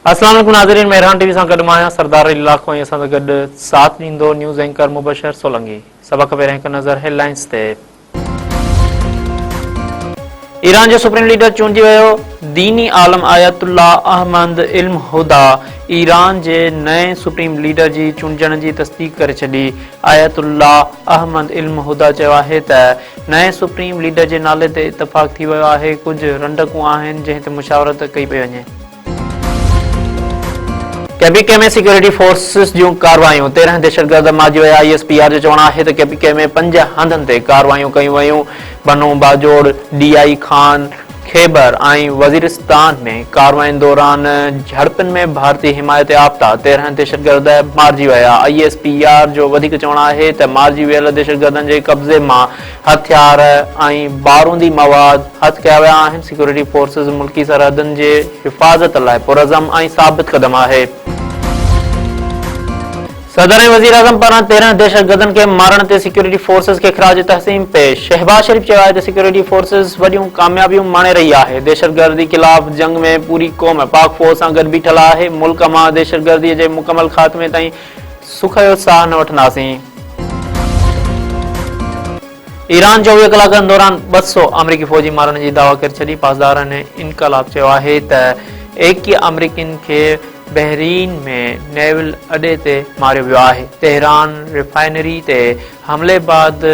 اسلام عليڪم ناظرين مهراڻ ٽي وي سان گڏ مان آهيان سردار علي لاکو ۽ اسان سان گڏ ساٿ ڏيندو نيوز اينڪر مبشر سولنگي سڀ کان پهريان هڪ نظر هيڊ لائنز تي ايران جو سپريم ليڊر چونڊجي ويو، ديني عالم آيت الله احمد علم هديٰ ايران جي نئين سپريم ليڊر جي چونڊجڻ جي تصديق ڪري ڇڏي. آيت الله احمد علم هديٰ چيو آهي ته نئين سپريم ليڊر جي نالي تي اتفاق ٿي ويو آهي، ڪجهه رنڊڪون آهن جنهن تي مشاورت ڪئي پئي وڃي. ڪي پي ڪي ۾ سيڪيورٽي فورسز جون ڪارروايون، 13 دهشتگرد مارجي ويا، I S P R جو چوڻ آهي ته ڪي پي ڪي ۾ پنج هنڌن تي ڪارروايون ڪيون ويون، بنو Bajaur, D I Khan, Khyber ۽ Waziristan ۾ ڪاررواين دوران جهڙپن ۾ ڀارتي حمايت يافته 13 دهشتگرد مارجي ويا، I S P R جو وڌيڪ چوڻ آهي ته مارجي ويل دهشتگردن جي قبضي مان هٿيار ۽ بارودي مواد هٿ ڪيا ويا آهن، سيڪيورٽي فورسز ملڪي سرحدن جي حفاظت لاء پرعزم ۽ ثابت قدم آهي. صدر ۽ وزيراعظم پاران 13 دهشتگردن کي مارڻ تي سيڪيورٽي فورسز کي خراج تحسين پيش، شهباز شريف چيو آهي ته سيڪيورٽي فورسز وڏيون ڪاميابيون ماڻي رهي آهي، دهشتگردي خلاف جنگ ۾ پوري قوم پاڪ فوج سان گڏ بيٺل آهي، ملڪ مان دهشتگردي جي مڪمل خاتمي تائين سک جو ساهه نه وٺنداسين. ايران 24 ڪلاڪن دوران 200 آمريڪي فوجي مارڻ جي دعويٰ ڪري ڇڏي، پاسداران انقلاب چيو آهي ته 21 آمريڪين کي بحرين ۾ نيول اڏي تي ماريو ويو آهي، تهران ريفائنري تي حملي بعد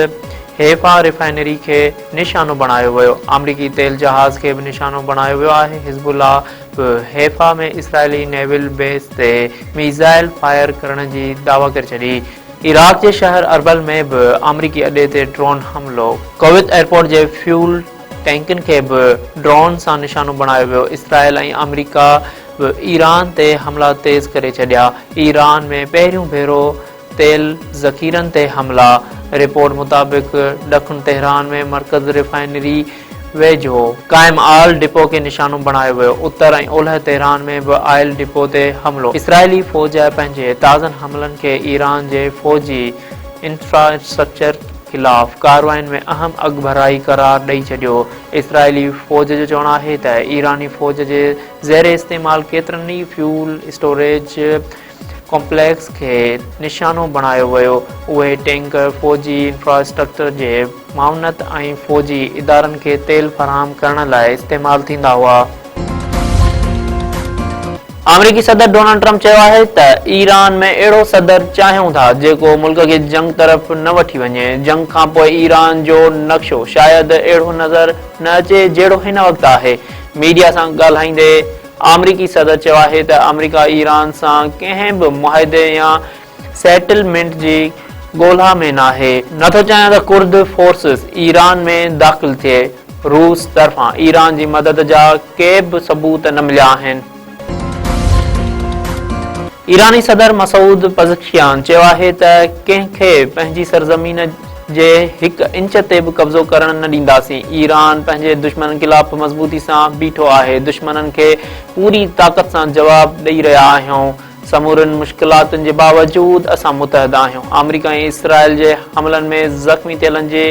حيفا ريفائنري کي نشانو بڻايو ويو، آمريڪي تيل جهاز کي به نشانو بڻايو ويو آهي، حزب الله به حيفا ۾ اسرائيلي نيول بيس تي ميزائل فائر ڪرڻ جي دعويٰ ڪري ڇڏي. عراق جي شهر اربل ۾ به آمريڪي اڏي تي ڊرون حملو، ڪويت ايئرپورٽ جي فيول ٽينڪن کي به ڊرون سان نشانو بڻايو ويو، اسرائيل ۽ آمريڪا به ايران تي حملا تيز ڪري ڇڏيا، ايران ۾ پهريون ڀيرو تيل ذخيرن تي حملا، رپورٽ مطابق ڏکڻ تهران ۾ مرڪز ريفائنري ويجهو قائم آئل ڊپو کي نشانو بڻايو ويو، اتر ۽ اولهه تهران ۾ به آئل ڊپو تي حملو، اسرائيلي فوج پنهنجي تازن حملن کي ايران جي فوجي انفراسٽرڪچر خلاف ڪاررواين ۾ اهم اڳڀرائي قرار ڏئي ڇڏيو، اسرائيلي فوج جو چوڻ آهي ته ايراني فوج جي زير استعمال ڪيترن ئي فيول اسٽوريج ڪمپليڪس کي نشانو بڻايو ويو، اهي ٽينڪر فوجي انفراسٽرڪچر جي معاونت ۽ فوجي ادارن کي تيل فراهم ڪرڻ لاء استعمال ٿيندا هئا. آمريڪي صدر ڊونلڊ ٽرمپ چيو آهي ته ايران ۾ اهڙو صدر چاهيون ٿا جيڪو ملڪ کي جنگ طرف نه وٺي وڃي، جنگ کانپوء ايران جو نقشو شايد اهڙو نظر نه اچي جهڙو هن وقت آهي، ميڊيا سان ڳالهائيندي آمريڪي صدر چيو آهي ته آمريڪا ايران سان ڪنهن به معاهدي يا سيٽلمينٽ جي ڳولا ۾ ناهي، نٿو چاهيان ته ڪرد فورسز ايران ۾ داخل ٿئي، روس طرفان ايران جي مدد جا ڪي به ثبوت نه مليا آهن. ايراني صدر مسعود پزشڪيان چيو آهي ته ڪنهن کي پنهنجي سرزمين جي هڪ انچ تي به قبضو ڪرڻ نه ڏينداسين، ايران پنهنجي دشمنن خلاف مضبوطي سان بيٺو آهي، دشمنن کي پوري طاقت سان جواب ڏئي رهيا آهيون، سمورين مشڪلاتن جي باوجود اسان متحد آهيون، آمريڪا ۽ اسرائيل جي حملن ۾ زخمي ٿيلن جي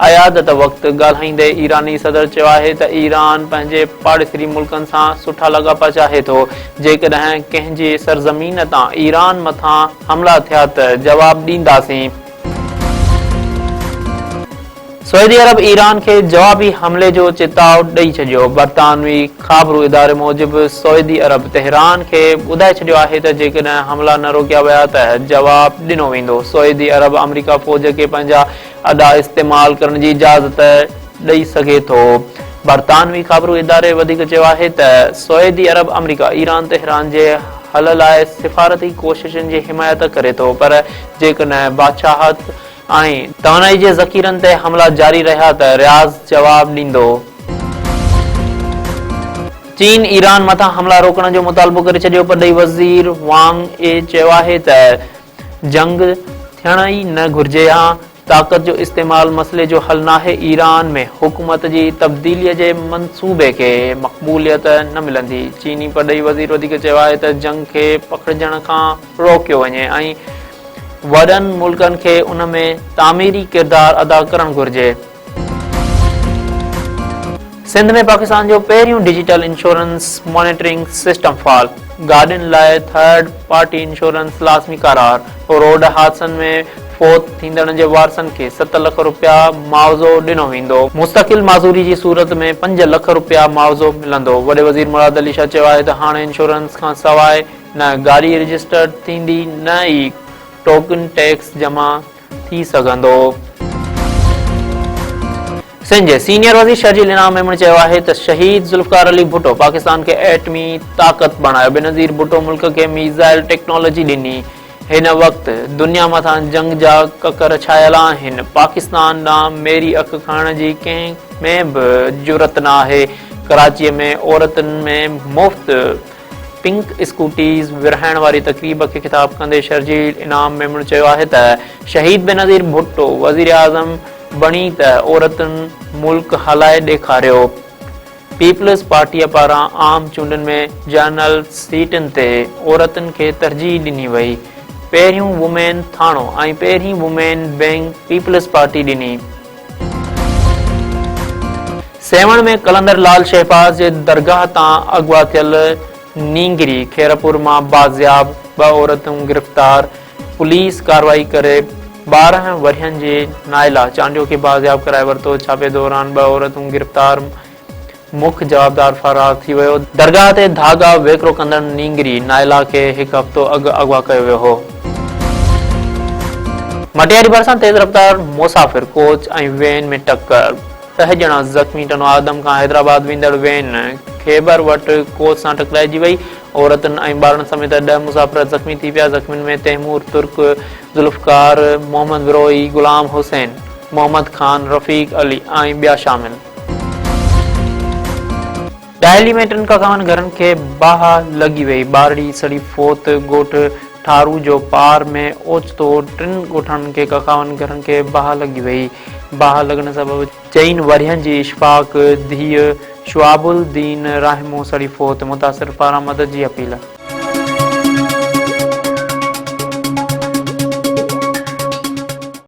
عيادت وقت ڳالهائيندي ايراني صدر چيو آهي ته ايران پنهنجي پاڙيسري ملڪن سان سٺا لاڳاپا چاهي ٿو، جيڪڏهن ڪنهن جي سرزمين تان ايران مٿان حملا ٿيا ته جواب ڏينداسين. سعودي عرب ايران کي جوابي حملي جو چتاء ڏئي ڇڏيو. برطانوي خابرو اداري موجب سعودي عرب تهران کي ٻڌائي ڇڏيو آهي ته جيڪڏهن حملا نه روڪيا ويا ته جواب ڏنو ويندو. سعودي عرب آمريڪا فوج کي پنهنجا اڏا استعمال ڪرڻ جي اجازت ڏئي سگهي ٿو. برطانوي خابرو اداري وڌيڪ چيو آهي ته سعودي عرب آمريڪا ايران تهران جي حل لاء سفارتي ڪوششن جي حمايت ڪري ٿو پر جيڪڏهن بادشاهت ۽ توانائي جي ذخيرن تي حملا جاري رهيا ته رياض جواب ڏيندو. چين ايران مٿان حملا روڪڻ جو مطالبو ڪري ڇڏيو، پرڏيهي وزير وانگ اي چيو آهي ته جنگ ٿيڻ ئي نه گهرجي ها، طاقت جو استعمال مسئلي جو حل ناهي، ايران ۾ حڪومت جي تبديلي جي منصوبي کي مقبوليت نه ملندي، چيني پرڏيهي وزير وڌيڪ چيو آهي ته جنگ کي پکڙجڻ کان روڪيو وڃي ۽ وڏن ملڪن کي ان ۾ تعميري ڪردار ادا ڪرڻ گهرجي. سنڌ ۾ پاڪستان جو پهريون ڊجيٽل انشورنس مانيٽرنگ سسٽم فعال. گاڏين لاء ٿرڊ پارٽي انشورنس لازمي قرار، روڊ حادثن ۾ فوت ٿيندڙن جي وارثن کي 7 لک رپيا معاوضو ڏنو ويندو. مستقل معذوري جي صورت ۾ 5 لک رپيا معاوضو ملندو. وڏي وزير مراد علي شاهه چيو آهي ته هاڻي انشورنس کانسواء نه گاڏي رجسٽرڊ ٿيندي نه ئي ٽوڪن ٽيڪس جمع ٿي سگهندو. سنڌ جي سينيئر وزير شرجيل انعام ميمڻ چيو آهي ته شهيد ذوالفقار علي ڀٽو پاڪستان کي ايٽمي طاقت بڻايو، بينظير ڀٽو ملڪ کي ميزائل ٽيڪنالاجي ڏني، هن وقت دنيا مٿان جنگ جا ڪڪر ڇانيل آهن، پاڪستان ڏانهن ميري اک کڻڻ جي ڪنهن ۾ به جرئت نه آهي، ڪراچيء ۾ عورتن ۾ مفت پنڪ اسڪوٽيز ورهائڻ واري تقريب کي خطاب ڪندي شرجيل انعام ميمڻ چيو آهي ته شهيد بينظير ڀٽو وزيراعظم بڻي ته عورتن ملڪ هلائي ڏيکاريو، پيپلز پارٽيء پاران عام چونڊن ۾ جنرل سيٽن تي عورتن کي ترجيح ڏني وئي، پهريون وومين ٿاڻو ۽ پهرين وومين بئنڪ پيپلز پارٽي ڏني. سيوهڻ ۾ قلندر لال شهباز جي درگاهه تان اغوا ٿيل نينگري خيرپور مان بازياب، ٻه عورتون گرفتار، پوليس ڪارروائي ڪري 12 ورهين جي نائلا چانڊيو کي بازياب ڪرائي ورتو، ڇاپي دوران ٻه عورتون گرفتار، مک جوابدار فرار ٿي ويو، درگاهه تي ڌاڳا ويڪرو ڪندڙ نينگري نائلا کي هڪ هفتو اڳ اغوا ڪيو ويو هو. مٽياري ڀرسان تيز رفتار مسافر ڪوچ ۽ وين ۾ ٽڪر، ڏهه ڄڻا زخمي، ٽنڊو آدم کان حيدرآباد ويندڙ وين خيبر وٽ ڪوچ سان ٽڪرائجي وئي، عورتن ۽ ٻارڙن سميت ڏهه مسافر زخمي ٿي پيا، زخمين ۾ تيمور ترڪ، ذوالفقار، محمد بروهي، غلام حسين، محمد خان، رفيق علي ۽ ٻيا شامل. ڏاهلي ۾ ٽن ڪکاون گهرن کي باهه لڳي وئي، ٻارڙي سڙي فوت، ڳوٺ ٺارو جو پار ۾ اوچتو ٽن ڳوٺاڻن کي ڪکاون گهرن کي باهه لڳي وئي، باهه لڳڻ سبب چئن ورهين جي اشفاق ڌيء شعاب الدين راهمون سڙي فوت، متاثر پاران مدد جي اپيل.